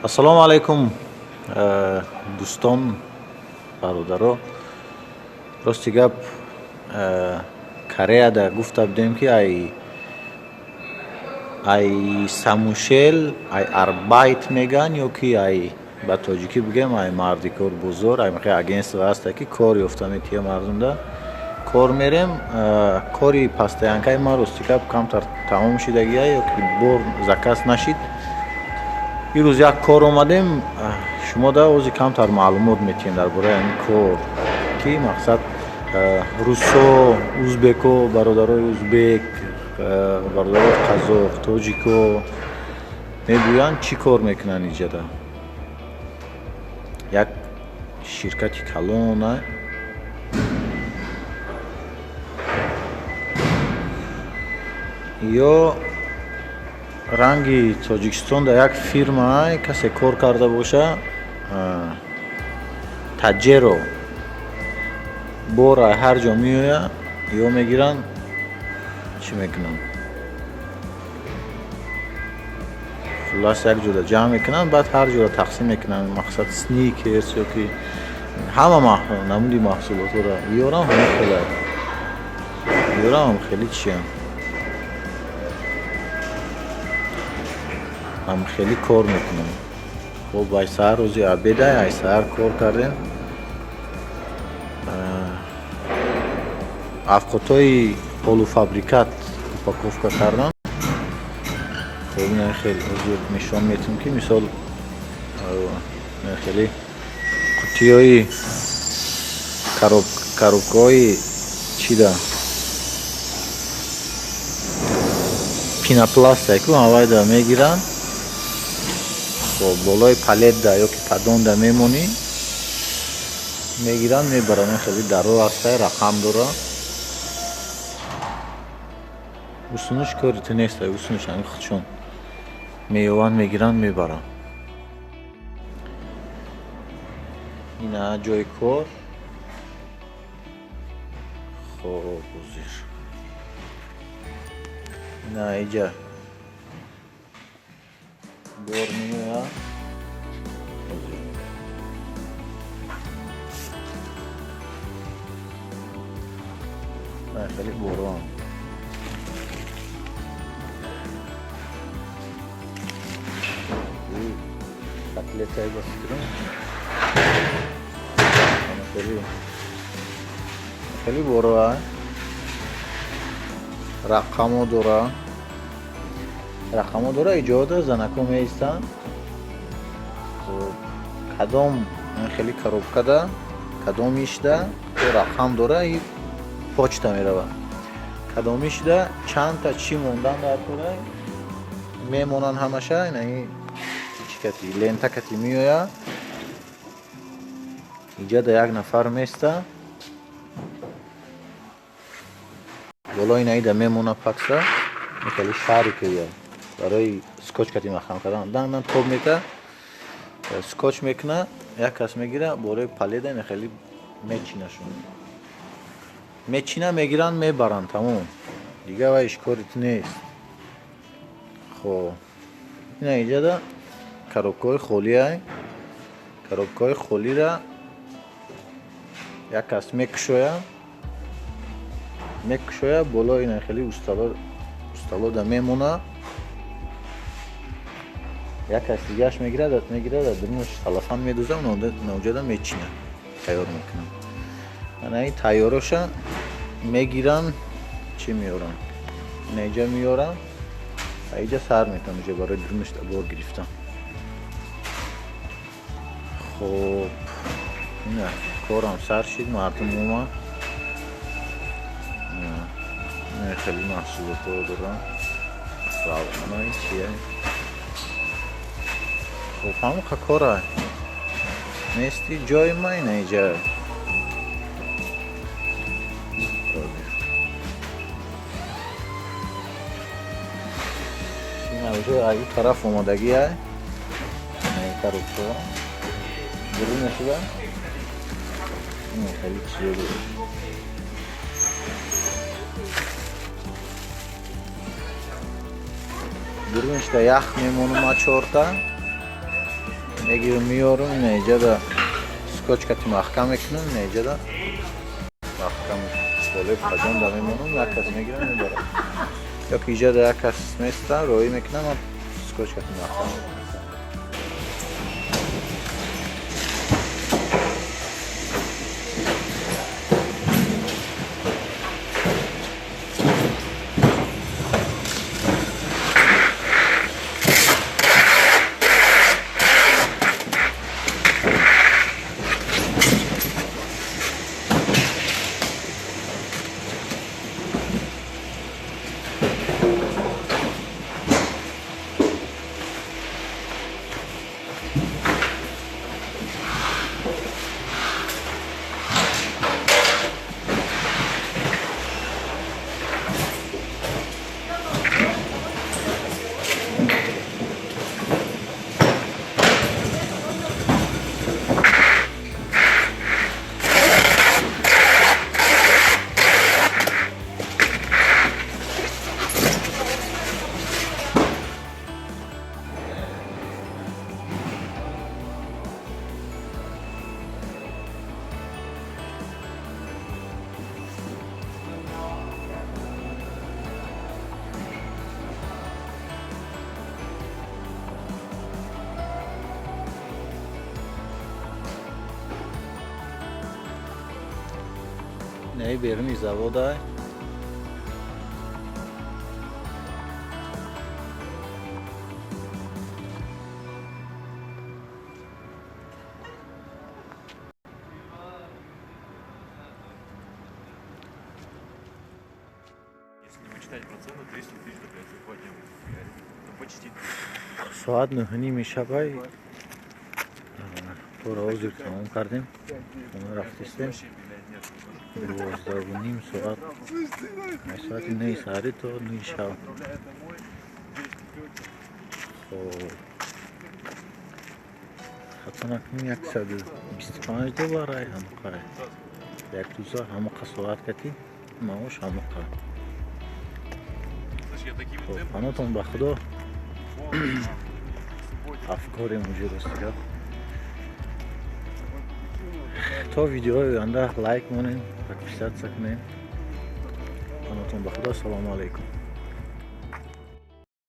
Ассалому алайкум, дӯстон, бародаро. Рости гап, Кореяда гуфта будем, ки ай самушел, ай арбайт меган, ё ки ай ба тоҷикӣ бигем, ай мардикор бозор, ай мехе агентство ҳаста, ки кор ёфта метия мардумда. Кор мерем, кори постоянкаи ман, рости гап, камтар тамом шидагия ё ки бор заказ нашид. Ирӯз як кор омадем, шумо да ози камтар маълумот метиҳем дар бораи ҳамин кор, ки мақсад русо, узбеко, бародарои узбек, бародарои қазоқ, тоҷико мегӯянд, чӣ кор мекунанд иҷада. Як ширкати калона ё ранги Тоҷикистон дар як фирма касе кор карда боша, таҷеро бор ҳар ҷо меояд, ё мегиранд, чӣ мекунанд, хуллас, як ҷода ҷамъ мекунанд, баъд ҳар ҷода тақсим мекунанд. Мақсад, Сникерс ё ки ҳама намуди маҳсулотҳоро ёрам, ҳама хеле ёрам, хеле чиям, ҳам хеле кор мекунам. Хоб, ай саҳар, рӯзи обеда, ай саҳар кор кардем. Авқотҳои полуфабрикат упаковка кардан. Хоб, ина хеле ҳозир нишон метиҳем, ки мисол хеле қуттиҳои коробкаҳои чида, пенопласта ку ҳавайда мегиранд. Хоб, болои палетда ё ки поддонда мемонӣ, мегиранд, мебаранд. Хеле даро ҳастай, рақам дора. Усунуш кори ту нестай, усунуш ҳами худшон меёванд, мегиранд, мебаранд. Ина ҷои кор. Хоб, ҳозир ина иҷа бор меояд. Хеле борон котлетай, ба фикрам, хеле хеле бороа, рақамо дора, рақамо дора. Иҷода занако меистанд. Кадом хеле коробкада, кадомишда рақам дора, и почта меравад. Кадомишда чандта чӣ мондан дар кора, мемонанд ҳамаша. Инаи чӣ кати, лента кати меояд. Иҷада як нафар места, болои наида мемона пакса, хеле шарикия барои скотч кати маҳкам кардан, дан тоб мека, скотч мекуна. Як кас мегира, болои паледа хеле мечинашон, мечина, мегиранд, мебаранд, тамом. Дига вай ишкори ту нест. Хоб, ина иҷада коробкаҳои холиай. Коробкаҳои холира як кас мекушоя, мекушоя, болои ина хеле усталода мемона. Як кас дигааш мегирад, мегирад, дар дурунаш салафан медуза, навҷада мечина, тайёр мекунад. Ана ин тайёроша мегиранд, чӣ меоранд, ина иҷа меоранд, иҷа сар метавон иҷа барои дурунаш бор гирифтан. Хоб, ина корам сар шид, мардум омад. Хеле маҳсулотҳо дорам, равғана, чия. Хоб, ҳамоқа кора нести ҷои ма ина иҷа. Ина уже аю тараф омодагия, коробка берун нашуда, хеле чизо дорад. Дурунашда ях мемонум, чорта. Мегирам меорам, неҷада скотч кати маҳкам мекунам, неҷада маҳкам болои паҷонда мемонам, як кас мегирам мебарам. Ё ки иҷада як кас места, роӣ мекунам, ман скотч кати маҳкам мекунам. Не беруни завода. Если не вычитать про цену, 300 тысяч, блядь, выходим. Ну, почти. Соат 9:30 шабай. Тора ҳозир тамом кардем. Хона рафтистем. 12:30 соат. Соати 9 саҳарӣ то 9 шаб. Хоб. Хато накунем $125 ай ҳамқа. Як рӯза ҳамақа соат кати маош ҳамақа. Хоб, панотон ба Худо. Афкори муҷир ростига. То видеои оянда лайк монем, подписаться кунем. Панотон ба Худо. Ассалому алайкум.